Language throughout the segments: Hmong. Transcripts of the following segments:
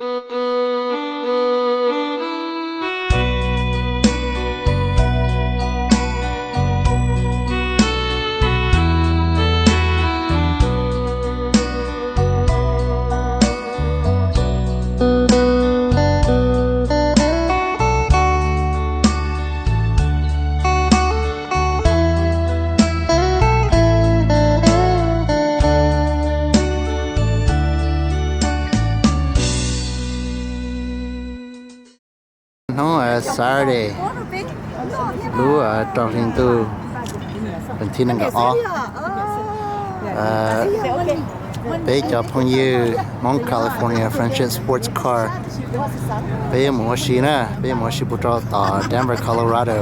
Hnub Saturday lub rau hli ntuj vas thib nees nkaum ob, peb cov phooj ywg Hmoob California Friendship Sports Car, peb yuav mus ua si na, peb yuav mus ua si puag rau tom Denver, Colorado.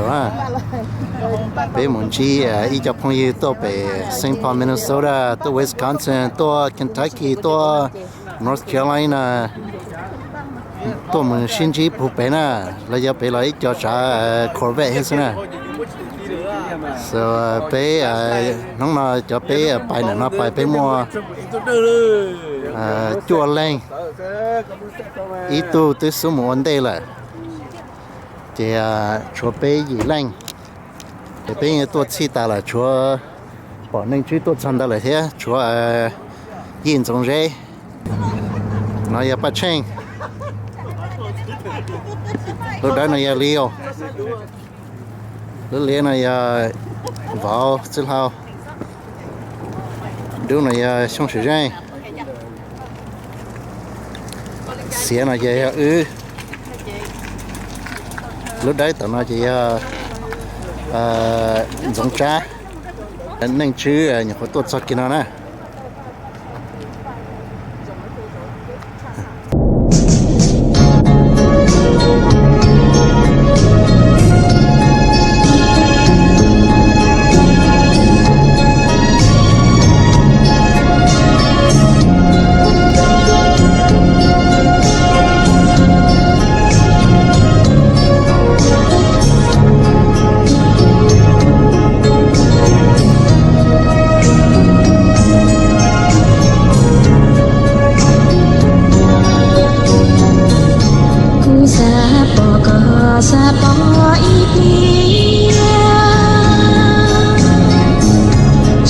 Peb mus ntsib ib co phooj ywg tuaj pem Saint Paul, Minnesota, tuaj Wisconsin, tuaj Kentucky, tuaj North Carolina, tuaj mus sib ntsib puag pem na. Lawv yog pem los ib co tsav Corvette thiab xwb na. So peb hnub no cov peb pais ntawm no pais peb muaj cuaj leeg, ib tug twb xub mus ua ntej lawm, ces tshuav peb yim leej. Ces peb yeej tuaj txhij tas lawm, tshuav pom Neej Tswb tuaj txog ntawd lawm thiab, tshuav Yij Ntxoov Zeb. No yog Paj Tsheej, lub dawb no yog Liaus, lub liab no yog Vauv Txwj Hlau, dub no yog Xyooj Sim Zeej, xiav no ces yog wb, lub dawb tom no ces yog Ntxoov Tsab. Neej Tswb nyuam qhuav tuaj txog kiag no na. Kuv xav pom koj xav pom ib pliag,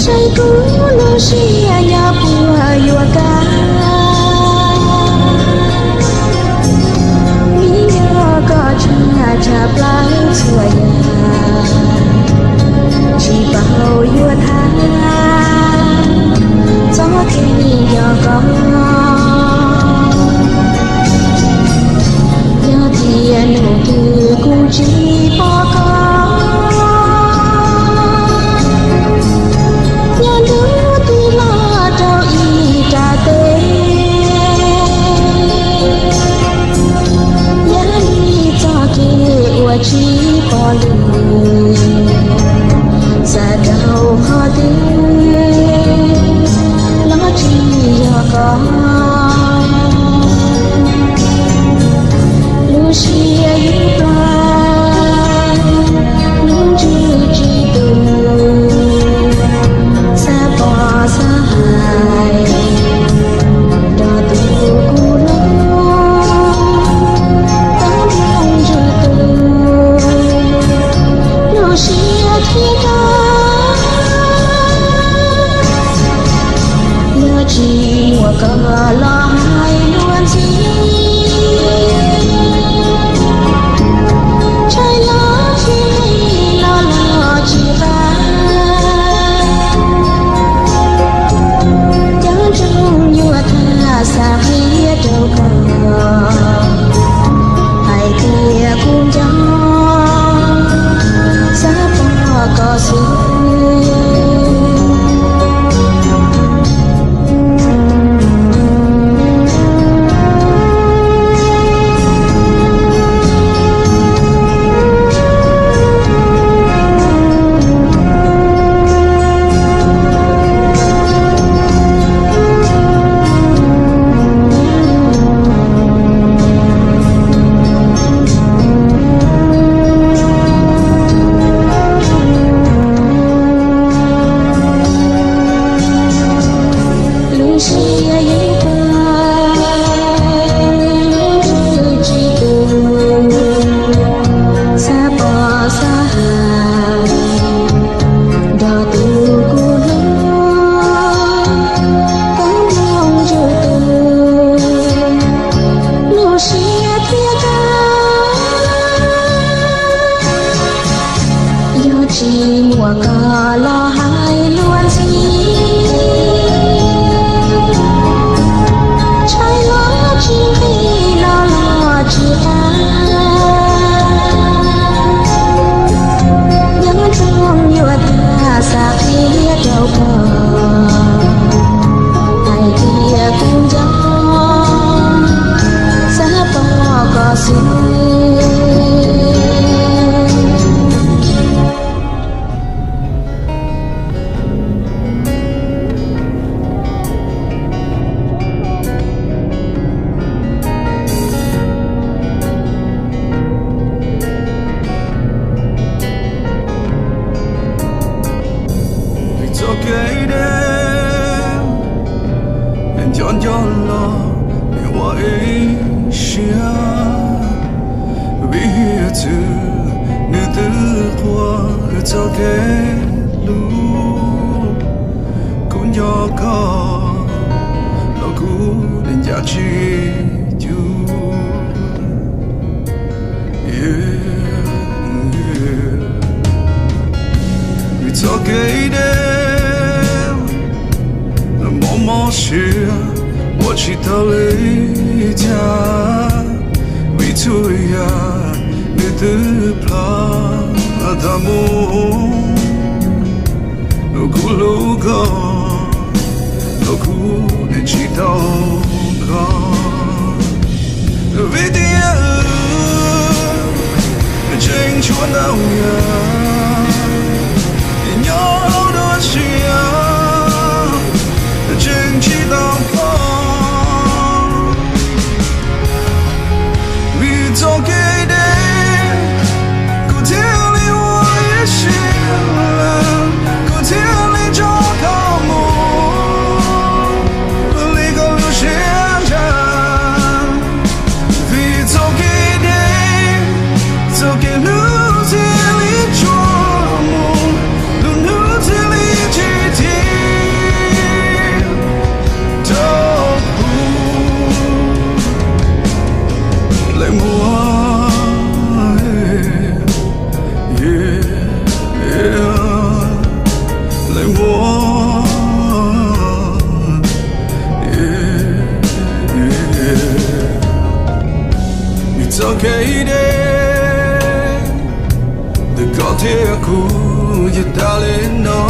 saib kuv lub siab nyob puas yuav kaj. Vim yog koj tshaj tshaj plaws txhua yam, tsis paub yuav tham txoj kev yog koj. Yog tias nus twg kuv tsis pom koj, nyob ntu twg los rau ib rab teb. Yog li txoj kev uas tsis pom lwm, xav rau qhov twg los tsis yog koj. Lub siab ywj plab, lub ntsws tsis tu, xav pom xav hais rau tus kuv hlub, tau mloog ntsws tu, lub siab thiab rau. Yog tsis muaj koj los hais luag ntxhi, Tsis tas, nyob zoo yuav tag xav qhia rau koj, hais tias kuv nco, xav pom koj xwb. Vim txoj kev deb nco nco los nws ua ib siab, vim hiav txwv nws twb quaj txoj kev hlub. Kuv nco koj los kuv ncav tsis cuag. Vim txoj kev deb mob mob siab ua tsis tau li cas, vim txhua yam nws twb ploj tag mus. Kuv hlub koj los kuv tsis tau koj, vim tias wb tseem tshuav ntau yam nyob dua tshiab, tseem tsis tau pom. Vim txoj kev deb kuv thiaj li ua ib siab, kuv thiaj li tso koj mus li koj lub siab ntshav. Vim txoj kev deb, txoj kev hlub thiaj li tsuag mus, lub hnub thiaj li tsis thim rau kuv. Leej muam, leej muam, vim txoj kev deb ntawm koj thiab kuv yog tas li no.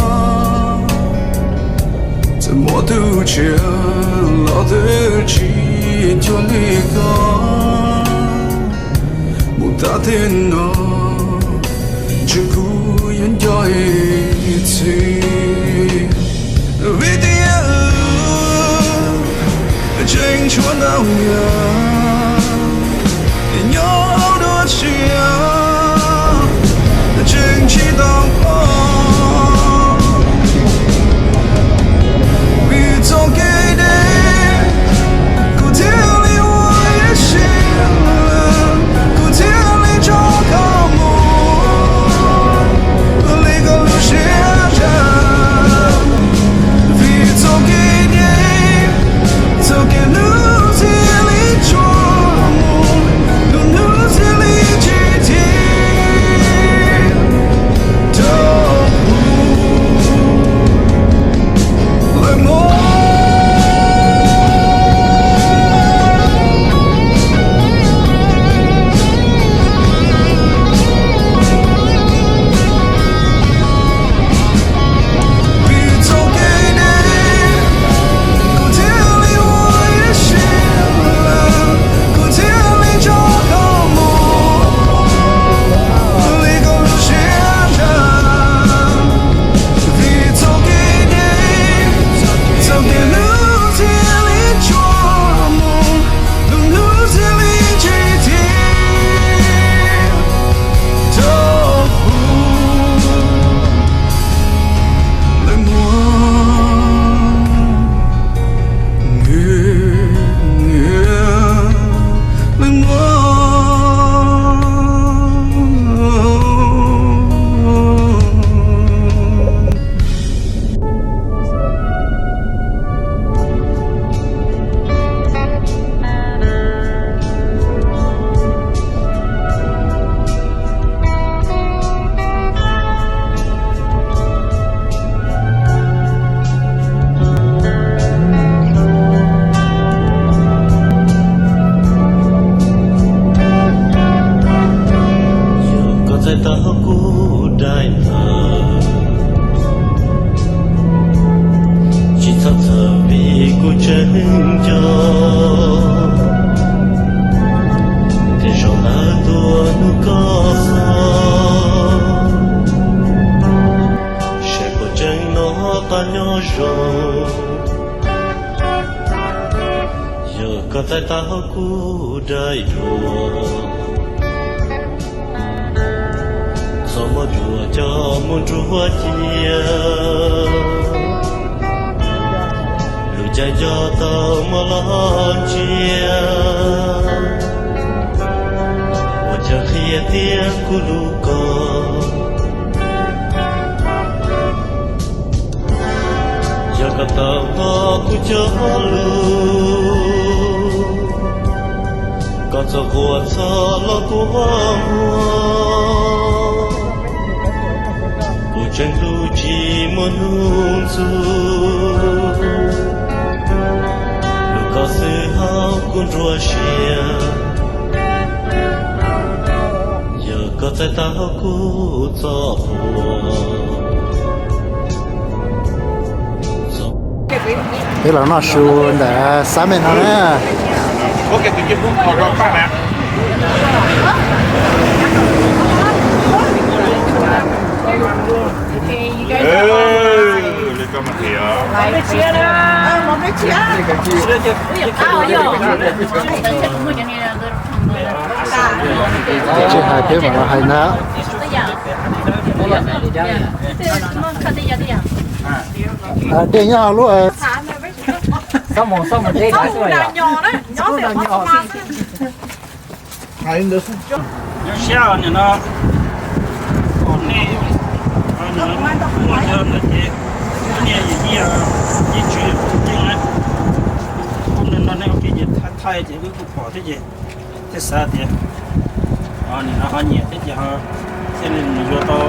Txawm muaj tus tshiab los twb tsis cuag li koj. Mus tas thiab no, ntshe kuv yuav nco ib txhis. Vim tias wb tseem tshuav ntau yam nyob dua tshiab, tseem tsis tau pom. Vim txoj kev deb kuv thiaj li ua ib siab, kuv thiaj li tso koj mus li koj lub siab ntshav. Vim txoj kev deb, txoj kev hlub thiaj li Txais tau kuv daim duab, txoj muag duav coj mus nruab cia. Lub caij nco tau muaj los ntsia, ua cas qhia tias kuv hlub koj. Yog koj tau hnov kuv cov lus, koj txhob quaj txhob los kua muag. Kuv tseem hlub tsis muaj hnub ntxub, hlub koj xwb hauv kuv nruab siab. Yog koj txais tau kuv txoj hlub. Peb los noj su ntawm xab me no na. Tsis hais peb mam los hais na. Dej nyob hauv lub. Nyob siab nim no, nej muaj yog ntawm ces wb niag yim yij, yij tswv yog tus ceeb na, kuv no nej ua ke ces thaij thaij ces wb kuj pom thiab ces thiaj xav tias nim no ho nyiam thiab ces ho thiaj li mus yuav tau.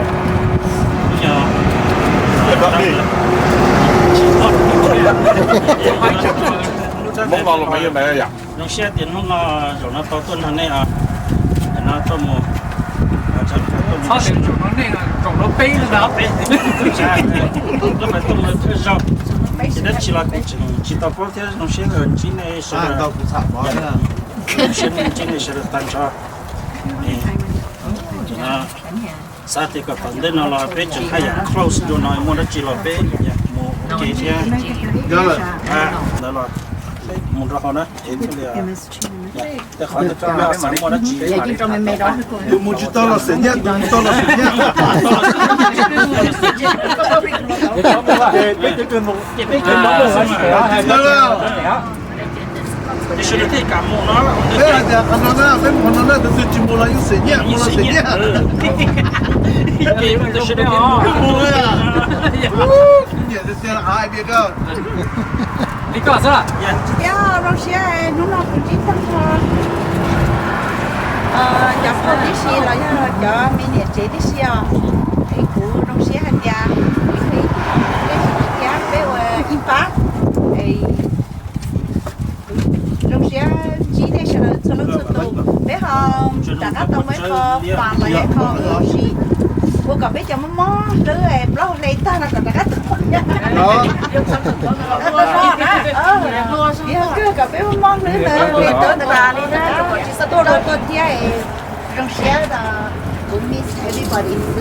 Hmoob no los mas yog mas yom. Zoo siab tias hnub no zaum no tau tuaj nrog nej, no tuaj mus, txhob tias zaum no nej, zaum no peb, peb, tuaj mus thawj zaug, ces dab tsi los kuv tseem tsis tau paub thiab. Zoo siab ntsib nej sawv daws, zoo siab ntsib nej sawv daws tag nrho. Xav tias kom tom ntej no los peb tseem haj yam close dua no, muaj dab tsi los peb mus ua ke thiab. Ntawd los mus nrog ho na, tej qhov xav muaj dab tsi. Tus mus tsis tau los xeem nyiaj, tus mus tau los xeem nyiaj. Peb hais tias qhov no na, peb mus qhov no na, tus twg tsis mus los yeej xeem nyiaj, mus los xeem nyiaj. Mus, nyiam tiag tiag. Li koj xwb. Thiab zoo siab hnub no kuv ntsib tag nrho cov phooj tib si los yog cov me niam tsev tib si os. Es kuv zoo siab hais tias kuv ib tug phooj ywg thiab peb ua ib pab. Zoo siab ntsib nej sawv daws txhua leej txhua tus. Peb ho rov qab tau muaj ib qho pas los yog ib qho ua si, ua kom peb cov mob mob hlwb plaub hle tag no kom rov qab tau. Yog kawg kom peb mob mob hlwb hlwb ua li tau tas li na, tuaj los tuaj thiab. Zoo siab, kuv miss everybody xwb.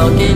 Ua ke